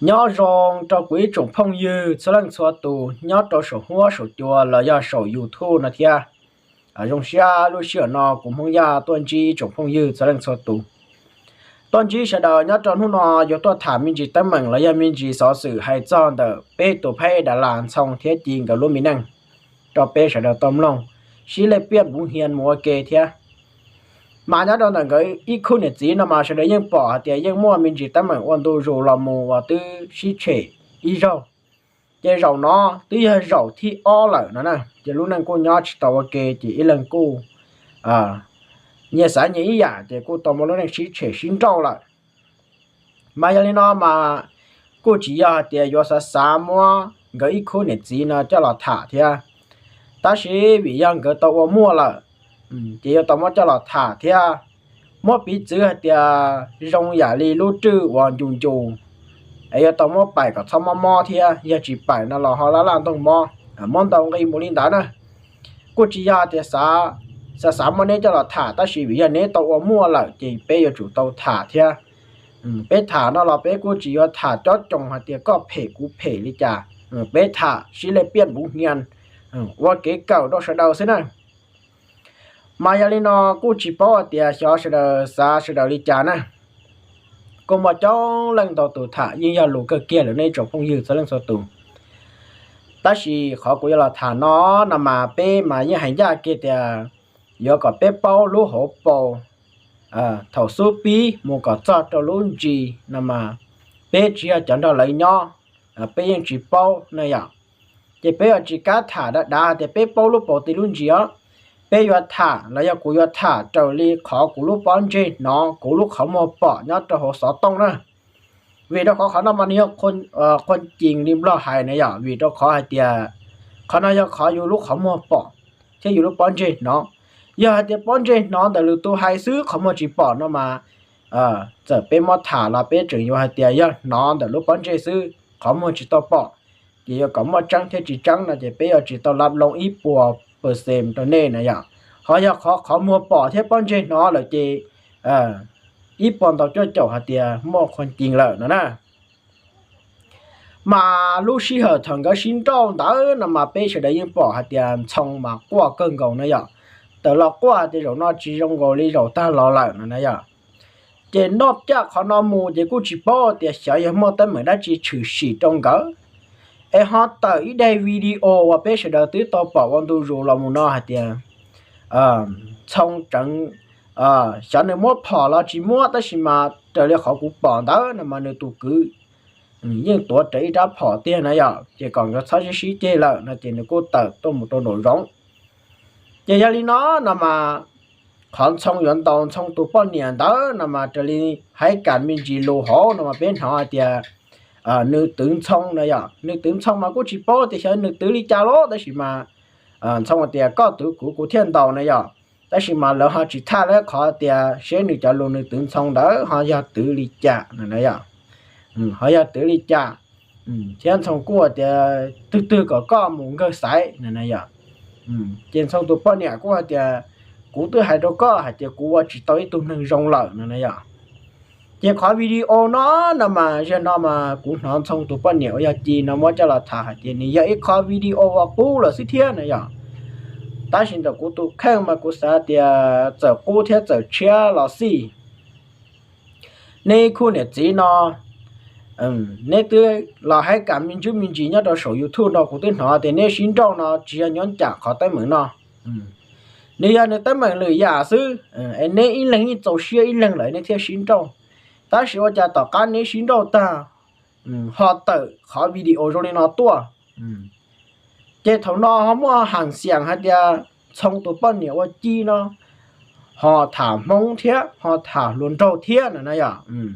Nyob zoo rau kuv ib tsoom phooj ywg txhua leej txhua tus nyob rau saum huab saum cua los yog saum YouTube no thiab. Zoo siab lub sij hawm no kuv Hmoob Yaj tuaj ntsib ib tsoom phooj ywg txhua leej txhua tus. Tuaj ntsib sawv daws nyob rau hnub no yuav tuaj tham me ntsis teeb meem los yog me ntsis xov xwm hais txog ntawm peb tus phab Dav Las Ntxhoo thiab Ci nkawd lub me neej rau peb sawv daws tau mloog, sib lej piaj npuv hnia mus ua ke thiab. Mas nyob rau ntawm nkawd ib khub niam txiv no mas sawv daws yeej pom hais tias yeej muaj me ntsis teeb meem ua ntu zus los mus uas twb sib tshem ib zaug. Ces zaum no twb yog zaum thib ob lawm no na, ces lub neej kuj nyob tsis tau ua ke, ces ib leeg kuj nyias xav nyias ib yam, ces kuj tau muaj lub neej sib tshem sib nrauj lawm. Mas yog li no mas kuj tsis yog hais tias yuav xav xav muab nkawd ib khub niam txiv no coj los tham thiab, tab sis vim yog nkawd tau ua muaj lawm, ces yuav tau muab coj los tham thiab. Muab piv txwv hais tias zoo yam li lub rwj uas ncus ncus, es yuav tau muab paim kom txhob mob mob thiab, yog tsis paim no los ho laj laj ntoog mob, muab ntaus nqi mus li ntawd na. Kuj tsis yog tias xav xav muab neb coj los tham, tab sis vim yog neb tau ua muaj lawm ces peb yuav tsum tau tham thiab. Peb tham no los peb kuj tsis yuav tham cob coos hais tias koj phem kuv phem li cas, peb tham sib lej piaj npuv hnia ua kev kawm rau sawv daws xwb na. Mas yog li no kuj tsis paub hais tias xyov sawv daws xav sawv daws li cas na. Kuj muaj coob leej ntau tus tham yeej yog lus kawg kiag lawm nej tsoom phooj ywg txhua leej txhua tus. Tab sis qhov kuv yuav los tham no, no mas peb mas yeej hais ncaj kiag tias yuav kom peb paub lub hauv paus thaum xub pib mus kom txog rau lub ntsis no mas peb tsis yog cov nrog lawv nyob, peb yeej tsis paub na yom. Ces peb yuav tsis kam tham dav dav hais tias peb paub lub paus txij lub ntsis os. Peb yuav tham los yog kuv yuav tham raws li qhov kuv lub pob ntseg hnov, kuv lub qhov muag pom nyob rau hauv xov tooj na. Vim rau qhov qhov no mas nws yog qhuas cees li Nplog hais na yom, vim rau qhov hais tias qhov no yog qhov yus lub qhov muag pom thiab yus lub pob ntseg hnov. Yog hais tias pob ntseg hnov ntawm lwm tus hais xwb, qhov muag tsis pom no mas txawm peb muab tham los peb tseem yuav hais tias yog hnov ntawm lub pob ntseg xwb, qhov muag tsis tau pom. Ces yuav kom muaj tseeb thiab tsis tseeb no ces peb yuav tsis tau lab loo ib puas percent rau nej na yom. Ho yog qhov qhov muag pom thiab pob ntseg hnov lawm ces ib puas ntau cuaj caum hais tias muaj qhuas cees lawm no na. Mas lub sij hawm thaum nkawd sib nrauj ntawd no mas peb sawv daws yeej pom hais tias Ntxhoo mas quaj kawg nkaus na yom. Tawm los quaj hais tias zaum no tsis zoo nkaus li zaum tag los lawm no na yom. Ces noj caj qhov no mus ces kuj tsis paub tias xyov yog muaj teeb meem dab tsi tshwm sim rau nkawd, es ho tawm ib daim video uas peb sawv daws twb tau pom ua ntu zus los mus no hais tias Ntxhoo tseem, xyov nws muab phom los tsis muab, tab sis mas raws li qhov kuv pom ntawd no mas nws tus kwv yeej tuav rawv ib rab phom tiag na yom, ces kom nkawd txhob sib sib ceg lawm no ces nws kuj tawm tuaj mus rau nraum zoov. Ces yog li no, no mas qhov Ntxhoo yuav ntaus Ntxhoo tus poj niam ntawd no mas raws li hais kam me ntsis lus hauv no mas peb hnov hais tias nws twv Ntxhoo na yom. Nws twv Ntxhoo mas kuj tsis paub tias xyov nws twv li cas los, tab sis mas Ntxhoo hais tias koj twv kuv, kuv thiaj ntaus na yom. Tab sis mas lawv ho tsis thaj lawv qhov tias seb nws cov lus nws twv Ntxhoo ntawd ho yog twv li cas no na yom. Ho yog twv li cas. Thiab Ntxhoo kuj hais tias twg twg kom koj mus nkawg xaiv no na yom. Ces Ntxhoo tus poj niam kuj hais tias kuv twb hais rau koj hais tias kuv ua tsis tau ib tug neeg zoo lawm no na yom. Ces qhov video no, no mas zaum no mas kuv hnov Ntxhoo tus poj niam uas yog Ci no muab coj los tham hais tias nws yog ib qho video uas qub lawm xwb thiab na yom. Tab sis ntawm kuv tus kheej mas kuv xav tias txawm qub thiab txawm tshiab los xij, neb ib khub niam txiv no, neb twb los hais kam me ntsis me ntsis nyob rau saum YouTube no, kuv twb hnov tias neb sib nrauj no tsis yog nyob ncam qhov teeb meem no. Nws yog nws teeb meem lwm yam xwb, es neb ib leeg ib txaus siab ib leeg lawm neb thiaj sib nrauj. Tab sis ua cas tom qab neb sib nrauj tag ho tawm qhov video zoo li no tuaj. Ces thaum no ho muaj hais xiam hais tias Ntxhoo tus poj niam ua Ci no ho tham Hmoob thiab ho tham hluas nraug thiab no na yom.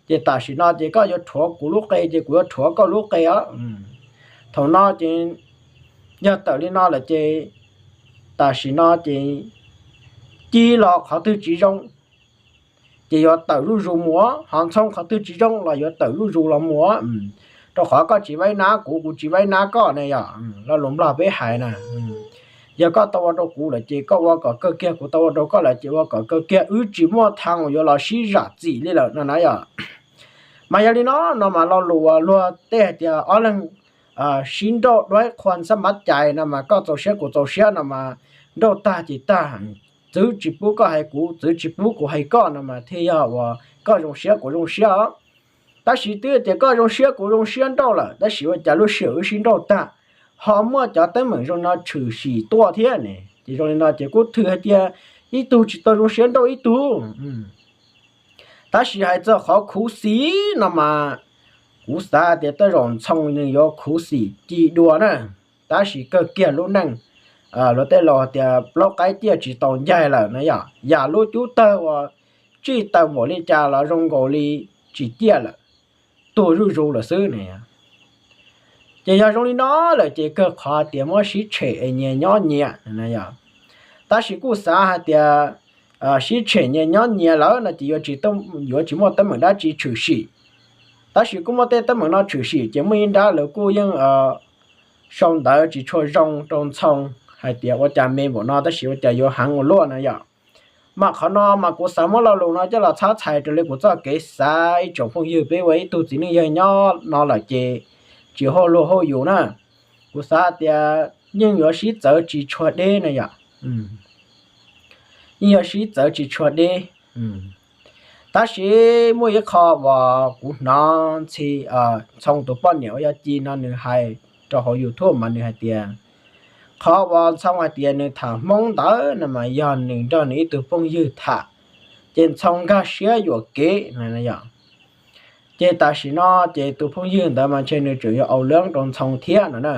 Ces tam sim no ces koj yuav rhuav kuv lub qe ces kuv yuav rhuav koj lub qe os. Thaum no ces yog tawm li no lawm ces tam sim no ces Ci los qhov twg tsis zoo ces yuav tawm zuj zus mus, ho Ntxhoo qhov twg tsis zoo los yuav tawm zuj zus los mus. Rau qhov koj tsis vaib nab kuv, kuv tsis vaib nab koj ne yom. Lo lus Nplog peb hais na, yog koj tau ua rau kuv lawm ces koj ua kom kawg kiag, kuv tau ua rau koj lawm ces ua kom kawg kiag, wb tsis muaj thav yuav los sib zam txim li lawm no na yom. Mas yog li no no mas lo lus uas luag tej hais tias ob leeg sib nrauj duab qhua xab mav cais no mas koj txaus siab kuv txaus siab no mas nrauj tag ces tag, txwv tsis pub koj hais kuv, txwv tsis pub kuv hais koj no mas thiaj yog uas koj zoo siab kuv zoo siab os. Tab sis twb tias koj zoo siab kuv zoo siab nrauj lawm tab sis ua cas lub sij hawm wb sib nrauj tag ho muaj cov teeb meem zoo no tshwm sim tuaj thiab ne. Ces zoo li no ces kuj thwm hais tias ib tug tsis tau zoo siab nrauj ib tug. Tab sis hais txog qhov khuv xim no mas kuv xav tias tej zaum Ntxhoo nws yuav khuv xim ci dua na. Tab sis kawg kiag lub neej, luag tej laus hais tias plaub qaib ciaj tsis tau ncaig lawm na yom, yam lub cub tawg uas tsij tawm npaum li cas los zoo nkaus li tsis ciaj lawm, tuag zuj zus lawm xwb ne. Ces yog zoo li no lawm ces kawg qhov tias muab sib tshem es nyias nyob nyias. Tab sis kuj xav hais tias sib tshem nyias nyob nyias lawm no ces yuav tsis muaj teeb meem dab tsi tshwm sim. Tab sis kuj muaj tej teeb meem no tshwm sim ces muaj ib nrab lawv kuj yeej sau ntawv tsis tshua zoo rau Ntxhoo hais tias ua cas me npaum no tab sis ua cas yuav heev ua luaj no yom. Mas qhov no mas kuv xav muab lo lus no coj los txhab txhais raws li kuv txoj kev xav ib tsoom phooj ywg peb ua ib tug txiv neej yawg nyob no lawm ces tsis hauj luag hauj yus na. Kuv xav tias yeej yuav sib txawv tsis tshua deb na yom. Yeej yuav sib txawv tsis tshua deb. Tab sis muaj ib qho uas kuv hnov ntxhi Ntxhoo tus poj niam uas yog Ci no nws hais rau hauv YouTube mas nws hais tias qhov uas Ntxhoo hais tias nws tham Hmoob ntawd no mas yog nws nrog nws ib tug phooj ywg tham, ces Ntxhoo nkag siab yuam kev no yom. Ces tam sim no ces tus phooj ywg ntawd mas ntshe nws tseem yuav au leeb rau Ntxhoo thiab no na.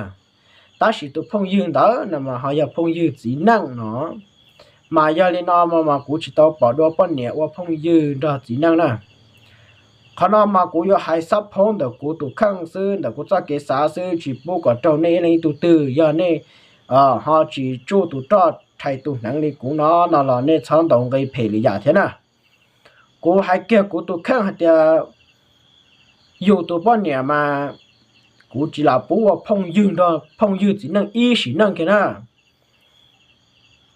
Tab sis tus phooj ywg ntawd no mas ho yog phooj ywg txiv neej no. Mas yog li no mas kuv tsis tau pom dua poj niam ua phooj ywg nrog txiv neej na. Qhov no mas kuv yuav hais xab phob ntawm kuv tus kheej xwb, ntawm kuv txoj kev xav xwb, tsis pub kom raug nej ib leeg ib tug twg. Yog nej ho tsis tsuj tus roj rhais tus hneev li kuv no no los nej txhob ntaus nqi phem li yam thiab na. Kuv hais kiag kuv tus kheej hais tias yus tus poj niam mas kuv tsis lam pub ua phooj ywg nrog phooj ywg txiv neej ib sim neej kiag na.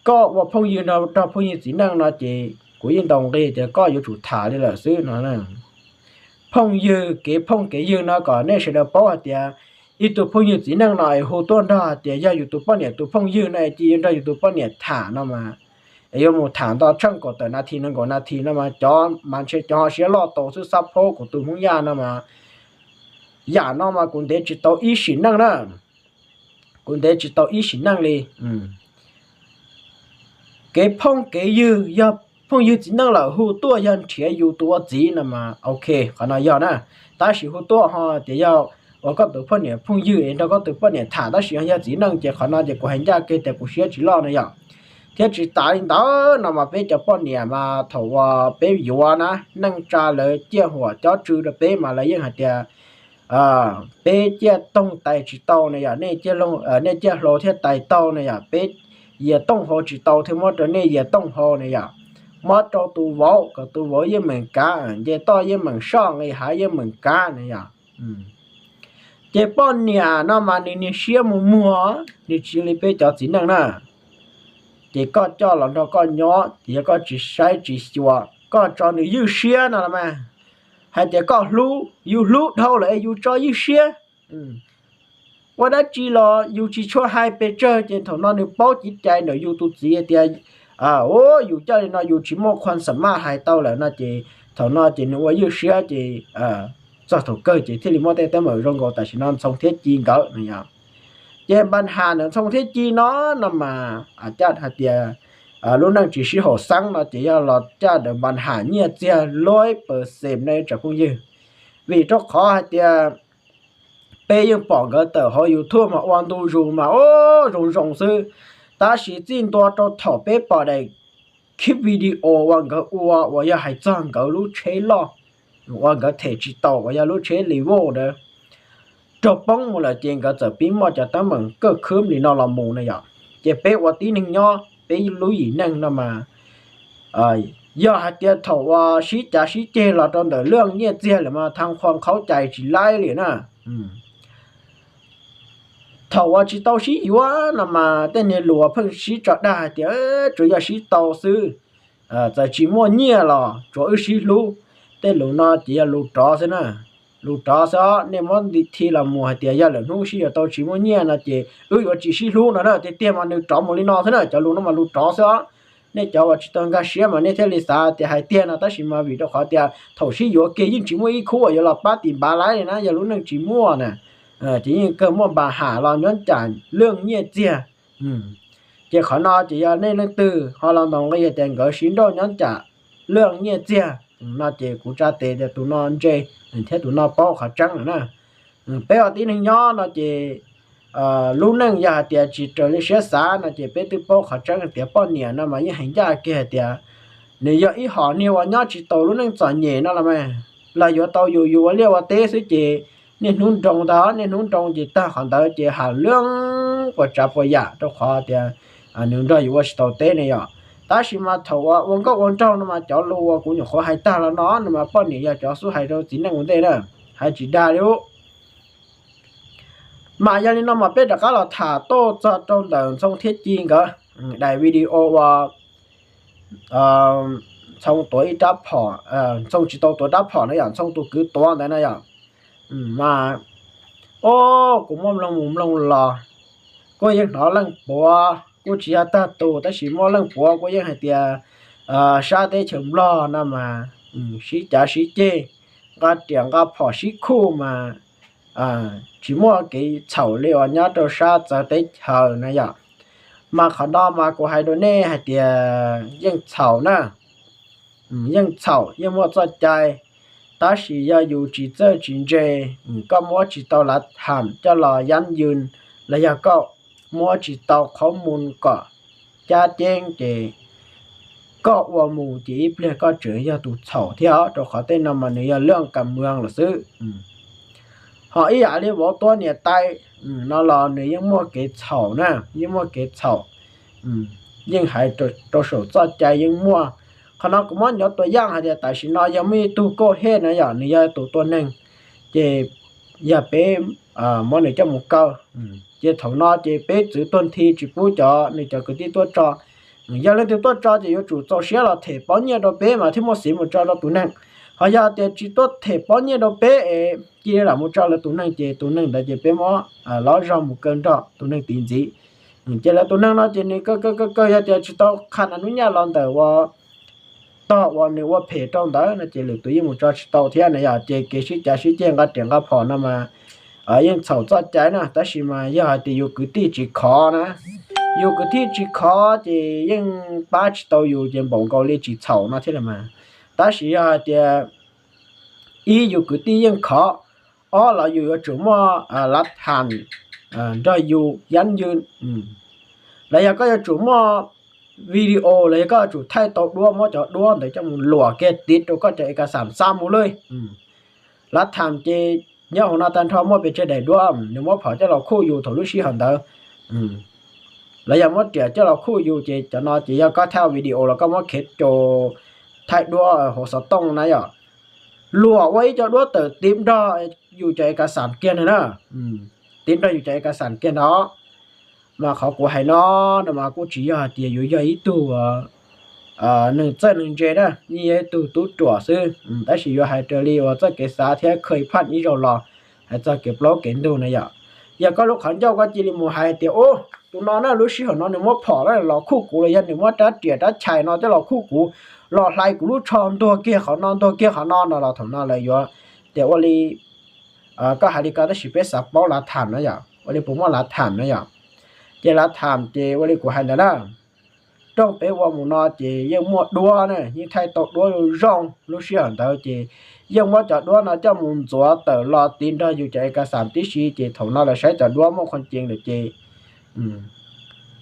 Koj ua phooj ywg nrog phooj ywg txiv neej no ces kuv yeej ntaus nqi tias koj yuav tsum tham li lawm xwb no. Phooj ywg, kev phooj kev ywg no kom nej sawv daws paub hais tias ib tug phooj ywg txiv neej no es hu tuaj nrog hais tias yog yus tus poj niam tus phooj ywg no es cia yuav nrog yus tus poj niam tham no mas es yuav mus tham nto tsheej kaum tawm nas this nees nkaum nas this no mas cov mas ntshe cov ho siab loj tau xwb xab phob kuv tus Hmoob Yaj no mas. Yam no mas kuv ntev tsis tau ib sim neej na. Kuv ntev tsis tau ib sim neej li. Kev phooj kev ywg, yog phooj ywg txiv neej lawm hu tuaj yog nrhiav yus tus ua txiv no mas ok, qhov no yog na. Tab sis hu tuaj ho tias yog uas koj tus poj niam phooj ywg es nrog koj tus poj niam tham tab sis yog txiv neej ces qhov no ces kuv hais ncaj kiag tias kuv siab tsis loj no yom. Thiab tsis tas li ntawd no mas peb cov poj niam mas thaum uas peb yuav na, neej tsa lawv ciaj huam cob tsw rau peb mas lawv yeej hais tias peb ciaj toog tais tsis tau na yom, nej ciaj hlau thiaj tais tau na yom, peb yias tooj hau tsis tau thiaj muab rau nej yias tooj hau na yom. Muab rau tus vauv kom tus vauv yeej meem kav, nce toj yeej meem soj, nqis hav yeej meem kav na yom. Ces poj niam no mas nws niag siab muag muag, nws tsis li peb cov txiv neej na. Ces koj coj los nrog koj nyob ces yog koj tsis saib tsis xyuas, koj tso nws ywj siab no los mas hais tias koj hlub, yus hlub dhau lawm es yus tso ywj siab. Ua dab tsi los yus tsis tshua hais pes tsawg ces thaum no nws paub cev cai ntawm yus tus txiv tias yus coj li no yus tsis muaj qhua xam maj hais tau lawm no ces thaum no ces nws ua ywj siab ces txog thaum kawg ces thiaj li muaj tej teeb meem zoo nkaus tam sim no Ntxhoo thiab Ci nkawd no yom. Ces npa has ntawm Ntxhoo thiab Ci no no mas caj hais tias lub neej tsis sib haum xeeb no ces yog los caj ntawm npa has nyiaj txiag lub pawg xem no ib tsoom phooj ywg. Vim rau qhov hais tias peb yeej pom nkawd tawm hauv YouTube mas ua ntu zus mas ua zoo zoo xwb. Tab sis txij ntua rau thaum peb pom daim clip video uas nkawd ua uas yog hais txog nkawd lub tsheb loj uas nkawd them tsis tau uas yog lub tsheb Revo ntawd raug poob mus lawm ces nkawd txawm pib muaj cov teeb meem kaj khwb li no los mus na yom. Ces peb ua tib neeg nyob peb lub yim neeg no mas yog hais tias thaum uas sib cav sib ceg los rau ntawm lub nyiaj txiag lawm mas thaj qhuas qhaub cais tsis laib li na. Thaum uas tsis tau sib yuav no mas tej niag lus pheej sib tso dag hais tias tsuas yog sib tau xwb, txawm tsis muaj nyiaj los tsuas wb sib hlub. tej lus no ces yog lus rov xwb na. Lus rov xwb os, nej muab nti thi los mus hais tias yog lwm hnub sib yuav tau tsis muaj nyiaj no ces wb yuav tsis sib hlub no na. Tiag tiag mas nws rov mus li no xwb na, cov lus no mas lus rov xwb os. Nej cov uas tsis tau nkag siab mas nej thiaj li xav tias hais tiag no, tab sis mas vim rau qhov tias thaum sib yuav kiag yeej tsis muaj ib khub uas yuav los pab tis npav laib li na, yog lub neej tsis muaj na. Ces yeej kawg muaj npa ham los nyob tsam lwj nyiaj txiag. Ces qhov no ces yog nej leej twg ho los ntaus nqi tias nkawd sib nrauj nyob tsam lwj nyiaj txiag no ces kuv tsa tes tias tus no ntse thiab tus no paub qhov tseeb lawm na. Peb ua tib neeg nyob no ces lub neej yog hais tias tsis raws li siab xav no ces peb twb paub qhov tseeb hais tias poj niam no mas yeej hais ncaj kiag hais tias nws yog ib hom niag uas nyob tsis taus lub neej txom nyem no los mas, los yuav tau yus yus ua liaj ua teb xwb ces niaj hnub nroo ntag, niaj hnub nroo ces tag qhov ntawd ces ham lwj puas tsav puas yam rau qhov tias nws nrog yus ua tsis tau teb ne yom. Tab sis mas thaum uas ua nkauj ua nraug no mas cov lus uas kuv nyuam qhuav hais tag los no no mas poj niam yog cov xub hais rau txiv neej ua ntej na, hais tsis dag li ub. Mas yog li no mas peb rov qab los tham tuaj txog rau ntawm Ntxhoo thiab Ci nkawd daim video uas Ntxhoo tuav ib rab phom, Ntxhoo tsis tau tuav rab phom na yom, Ntxhoo tus kwv tuav ntawd na yom. Mas, o, kuv muab mloog mus mloog los kuj yeej hnov leej puav, kuj tsis yog tag tus tab sis muaj leej puav kuj yeej hais tias sab teb chaws Nplog no mas sib cav sib ceg, nqa riam nqa phom sib khuj mas tsis muaj kev txhaum li uas nyob rau sab txawv teb chaws na yom. Mas qhov no mas kuv hais rau nej hais tias yeej txhaum na, yeej txhaum yeej muaj txoj cai, tab sis yog yus tsis txawj tsis ntse, koj muab tsis tau lav tham coj los yab yws, los yog koj muab tsis tau qhov mus kom cab ceeb ces koj ua mus ces ib pliag koj tseem yog tus txhaum thiab os, rau qhov tej no mas nws yog lwj kam mws lawm xwb. Ho ib yam li vauv tua niam tais no los nws yeej muaj kev txhaum na, yeej muaj kev txhaum, yeej hais rau saum txoj cai yeej muaj. Qhov no kuv muab nyob tua yaj hais tias tam sim no yog muaj ib tug koj hej na yom, nws yog tus tua neeg, ces yog peb muab nws coj mus kaw, ces thaum no ces peb txwv tuag nthi tsis pub cov nws cov kwv tij tuaj tso. Yog leej twg tuaj tso ces yuav tsum txaus siab los them pob nyiaj rau peb mas thiaj muaj xiv mus tso rau tus neeg. Ho yog tias tsis tuaj them pob nyiaj rau peb es cia li lam mus tso lawv tus neeg ces tus neeg ntawd ces peb muab lov zog mus kaw nrog tus neeg tid ntxiv. Ces lawv tus neeg no ces nws kaw kaw kaw kaw, yog tias tsis tau qha nas nub nyaj los ntawm ua tog uas nws ua phem rau ntawd no ces lwm tus yeej mus tso tsis tau thiab na yom. Ces kev sib cav sib ceg nqa riam nqa phom no mas yeej txhaum txoj cai na, tab sis mas yog hais tias yus kwv tij tsis khov na, yus kwv tij tsis khov ces yeej pab tsis tau yus ces npaum nkaus li tsis txhaum no thiab mas. Tab sis yog hais tias ib yus kwv tij yeej khov, ob los yus yuav tsum muaj lav tham nrog yus yab yws, los yog koj yuav tsum muaj video los yog koj yuav tsum thaij tau duab, muab cov duab ntawd coj mus luam kiag tiv rau koj cov es kas xam xa mus lawm. Lav tham ces nyob hauv no tag nrho muaj pes tsawg daim duab, nws muab phom coj los khuj yus thaum lub sij hawm ntawd, los yog muab riam coj los khuj yus ces cov no ces yog koj thaij video los koj muab khev rau thaij duab hauv xov tooj na yom, luam ua ib co duab tawm tiv nrog yus cov es kas xam kiag na na, tiv nrog yus cov es kas xam kiag no. Mas qhov kuv hais no no mas kuj tsis yog hais tias yuav yog ib tug neeg txawj neeg ntse na, yeej yog ib tug tub ruam xwb, tab sis yuav hais raws li uas txoj kev xav thiab kha phaj ib zaug los hais txog kev plaub kev ntug na yom. Yog koj lub qhov ncauj koj cia li mus hais tias, ub, tus no na lub sij hawm no nws muab phom los khuj kuv, los yog nws muab rab riam rab chais no coj los khuj kuv, los hlais kuv lub tsho ntuag kiag qhov no ntuag kiag qhov no no los thaum no lawv yuav tias ua li koj hais li ko tab sis peb xav paub lav tham na yom, ua li puas muaj lav tham na yom. Ces lav tham ces ua li kuv hais ntawd na, rooj peb ua mus no ces yeej muaj duab na, yeej thaij tau duab zoo zoo, lub sij hawm ntawd ces yeej muab cov duab no coj mus ntxuav tawm los tiv nrog yus cov es kas xam tib si ces thaum no lawv saib cov duab muaj qhov ceev lawm ces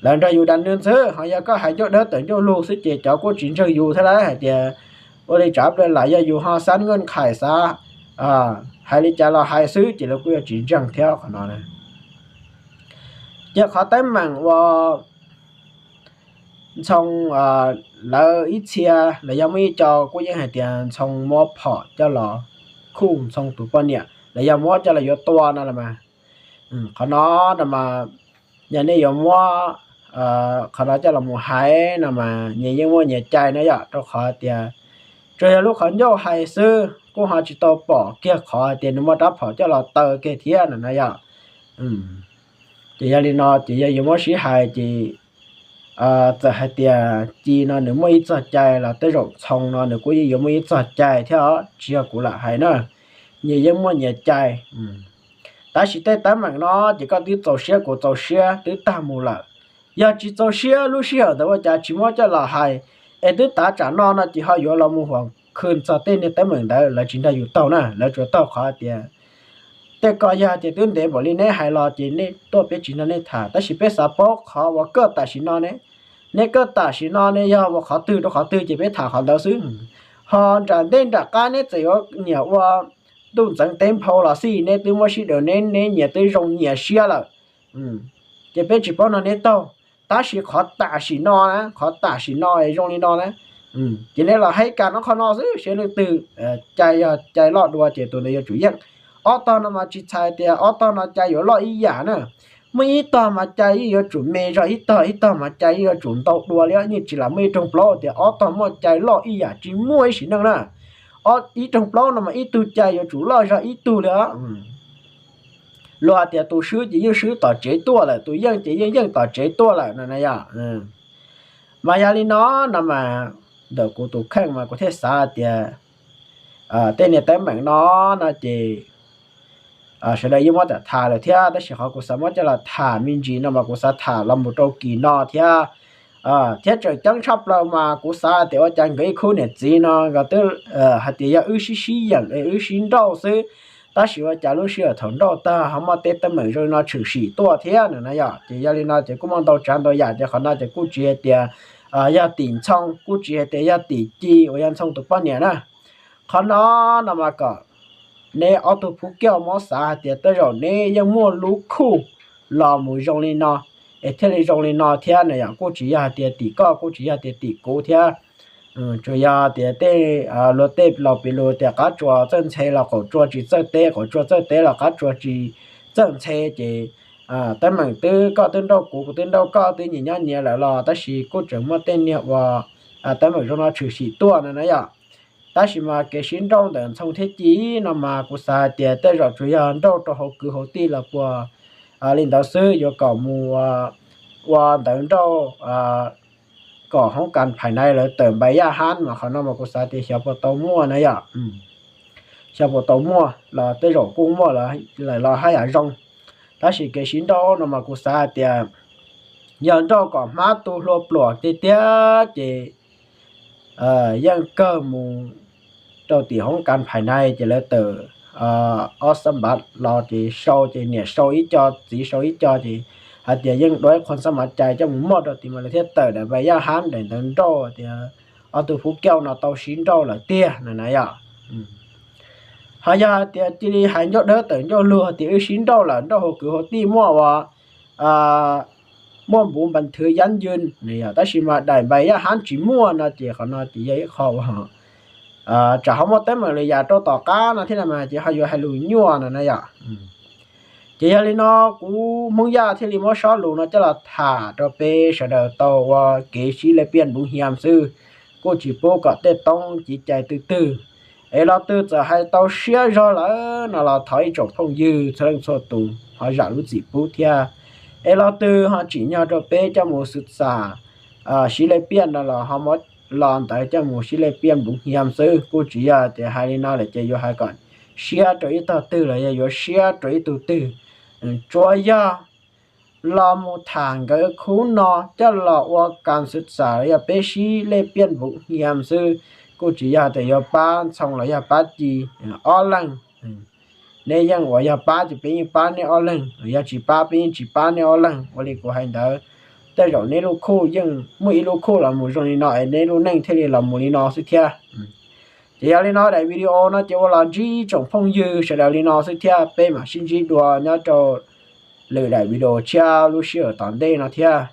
lawv nrog yus dag nws ntxwb, ho yog koj hais ncauj dawb tawm ncauj lug xwb ces cov kuj tsis ntseeg yus thiab lauj, hais tias ua li tsav plaws lam yog yus ho xab nqaj nqhais xav hais li cas los hais xwb ces lawv kuj yuav tsis ntseeg thiab qhov no. Ces qhov teeb meem uas Ntxhoo lawv ib txhia los yog muaj ib co kuj yeej hais tias Ntxhoo muab phom coj los khuj Ntxhoo tus poj niam los yog muab coj los yuav tua no los mas, qhov no no mas, yog nej yuav muab qhov no coj los mus hais no mas nyias yeej muaj nyias cai na yom, rau qhov tias tsuas yog lub qhov ncauj hais xwb, kuj ho tsis tau pom kiag qhov hais tias nws muaj rab phom coj los taw kiag thiab no na yom. Ces yog li no ces yog yuav muab sib hais ces txawm hais tias Ci no nws muaj ib txog cai los tej zaum Txhoo no nws kuj yeej yuav muaj ib txog cai thiab os, tsis yog kuv lam hais na, nyias yeej muaj nyias cai. Tab sis tej teeb meem no ces koj twb txaus siab kuv txaus siab twb tag mus lawm. Yog tsis txaus siab lub sij hawm ntawd ua cas tsis muab coj los hais, es twb tav tsam no no ces ho yuav los mus huam khw txog tej niag teeb meem ntawd lawv tsis nrog yus taug na, lawv tsuas taug qhov tias tej ko yog tias twb ntev npaum li neb hais los ces nej tuaj peb tsis nrog nej tham, tab sis peb xav paub qhov uas kaj tam sim no ne, neb kaj tam sim no ne yog ua qhov twg rau qhov twg ces peb tham qhov ntawd xwb. Ho nram ntej nram qab neb txawm yuav nyiam ua ntuj ntxeev teb nphau los xij, neb twb muab sib daws, neb neb nyias twb zoo nyias siab lawm, ces peb tsis paub nrog neb taug. Tab sis qhov tam sim no na, qhov tam sim no zoo li no na, ces neb los haib kas no qhov no xwb, seb leej twg cai yog cai loj dua ces tus ntawd yuav tsum yeej. Ob tog no mas tsis txhais tias ob tog no cai yuav loj ib yam na. Muaj ib tog mas cai yeej yuav tsum me zog ib tog, ib tog mas cai yeej yuav tsum ntau dua li, yeej tsis lam muaj ib rooj plaub tias ob tog muaj cai loj ib yam, tsis muaj ib sim neej na. Ib rooj plaub no mas ib tug cai yuav tsum loj zog ib tug li os. Luag tias tus swb ces yeej swb tom tsev tuaj lawm, tus yeej ces yeej yeej tom tsev tuaj lawm no na yom. Mas yog li no, no mas ntawm kuv tus kheej mas kuv thiaj xav tias tej niag teeb meem no no ces sawv daws yeej muab tham lawm thiab, tab sis qhov kuv xav muab coj los tham me ntsis no mas kuv xav tham los mus rau kis no thiab. Thiab tseem ceeb tshaj plaws mas kuv xav tias ua cas nkawd ib khub niam txiv no nkawd twb hais tias yog wb sib sib yeem es wb sib nrauj xwb, tab sis ua cas lub sij hawm thaum nrauj tag ho muaj tej teeb meem zoo li no tshwm sim tuaj thiab no na yom. Ces yog li no ces kuj muaj ntau tsav ntau yam, ces qhov no ces kuj tsis hais tias yog tim Ntxhoo, kuj tsis hais tias yog tim Ci uas yog Ntxhoo tus poj niam na. Qhov no no mas kom neb ob tug phuv kiaj muab xav hais tias tej zaum neb yeej muaj lub khuj los mus zoo li no, es thiaj li zoo li no thiab na yom. Kuj tsis yog hais tias tim koj, kuj tsis yog tias tim kuv thiab. Tsuas yog tias tej luag tej laus piv lus tias qab tsuas txawj ntxhe los qaum tsuas tsis txawj teb, qaum tsuas txawj teb los qab tsuas tsis txawj ntxhe, ces teeb meem twb koj twb nrauj kuv, kuv twb nrauj koj, twb nyias nyob nyias lawm los tab sis kuj tseem muaj tej niag uas teeb meem zoo no tshwm sim tuaj no na yom. Tab sis mas kev sib nrauj ntawm Ntxhoo thiab Ci no mas kuv xav hais tias tej zaum tsuas yog nrauj rau hauv kwv hauv tij los puas li ntawd xwb, yuav kom mus ua ntawv nrauj kom hoob kas phais nais lawv tawm npais yaj hab mas qhov no mas kuv xav tias xyov puas tau muaj na yom. Xyov puas tau muaj los tej zaum kuj muaj lawm los haj yam zoo. Tab sis kev sib nrauj no mas kuv xav hais tias yog nrauj kom hmab tu hlua pluam tiag tiag ces yeej kawg mus rau tim hoob kas phais nais ces lawv tawm ob xab npav los ces sau, ces niam sau ib co txiv sau ib co ces hais tias yeej dua ib qho xab mav cai coj mus muaj rau tim mas lawv thiaj tawm daim npais yaj hab daim ntawv nrauj tias ob tug phuv kiaj no tau sib nrauj lawm tiag no na yom. Ho yog hais tias cia li hais ncauj dawb tawm ncauj luag tias wb sib nrauj lawm, nrauj hauv kwv hauv tij muaj ua muaj npuv npas thwv yab ncw, tab sis mas daim npais yaj hab tsis muaj no ces qhov no ces yog ib qho uas tsam ho muaj teeb meem lwm yam rau tom qab no thiab no mas ces ho yuav hais lus nyuaj no na yom. Ces yog li no kuv Hmoob Yaj thiaj li muab sob lus no coj los tham rau peb sawv daws tau ua kev sib lej piaj npuv hiam xwb, kuj tsis pub kom tej toob civ cais twg twg. Es los twg txawm hais tau siab zog lawm no los thov ib tsoom phooj ywg txhua leej txhua tus ho zam lub txim pub thiab. Es los twg ho tsim nyog rau peb coj mus xwm xam sib lej piaj no los ho muab lo ntawd coj mus sib lej piaj npuv hiam xwb, kuj tsis yog tias hais li no lawm ces yuav hais kom siab rau ib tog twg los yog yuav siab rau ib tug twg. Tsuas yog los mus tham nkawd khub no coj los ua kas xwm xam los yog peb sib lej piaj npuv hiam xwb, kuj tsis yog tias yuav pab Ntxhoo los yog pab Ci ob leeg. Neb yeej uas yog pab ces peb yeej pab neb ob leeg, yog tsis pab peb yeej tsis pab neb ob leeg. Ua li kuv hais ntawd, tej zaum neb lub khuj yeej muaj ib lub khuj los mus zoo li no es neb lub neej thiaj li los mus li no xwb thiab. Ces yog li no daim video no ces ua los ntsib tsoom phooj ywg sawv daws li no xwb thiab, peb mam sib ntsib dua nyob rau lwm daim video tshiab lub sij hawm tom ntej no thiab.